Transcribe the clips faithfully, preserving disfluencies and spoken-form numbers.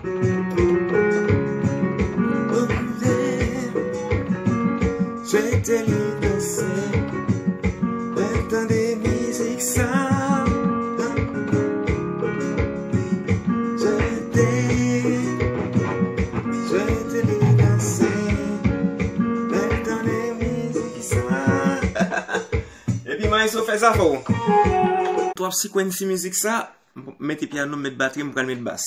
Swete li danse, lè l tande mizik sa. Swete, swete li danse, lè l tande mizik sa. Epi Maestro fè zafè w. Twòp sikwensi mizik sa, m mete pyano, m met batri, m pral met bas.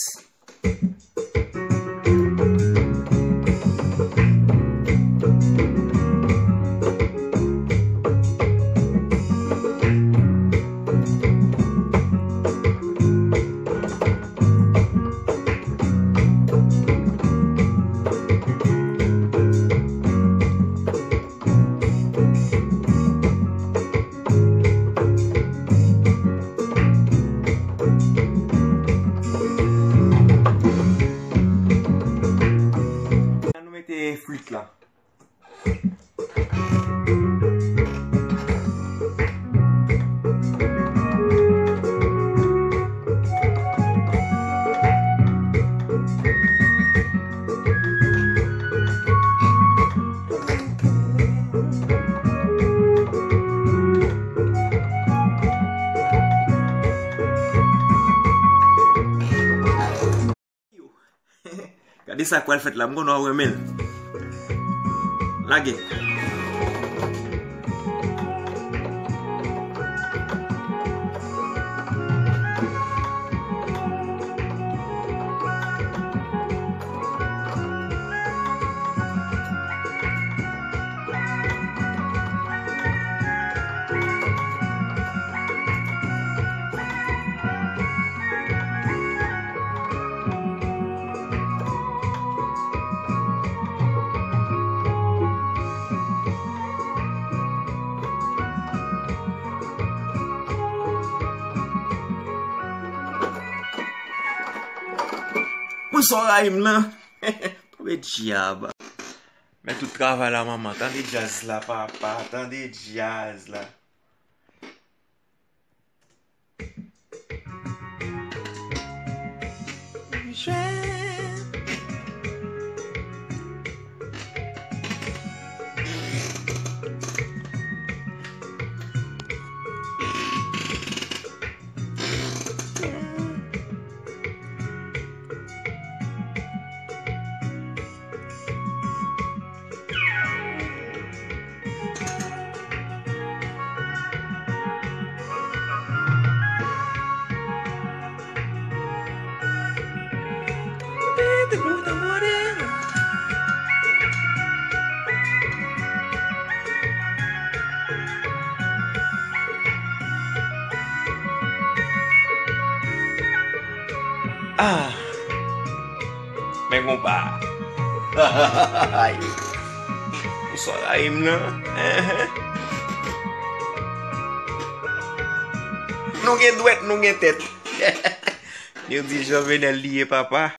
An nou mete flit la. Gade sa k pral fèt la, m konnen w ap renmen l. Lage. Pou sa w rayi m nan. Tonbe dyab. Men tout travay la, manman. Tande djaz la, papa. Tande djaz la. Ah! Men konpa. Ay. Pou sa w rayi m nan. Enhen. Nou gen dwèt, nou gen tèt. Yo di Jovenel li ye papa.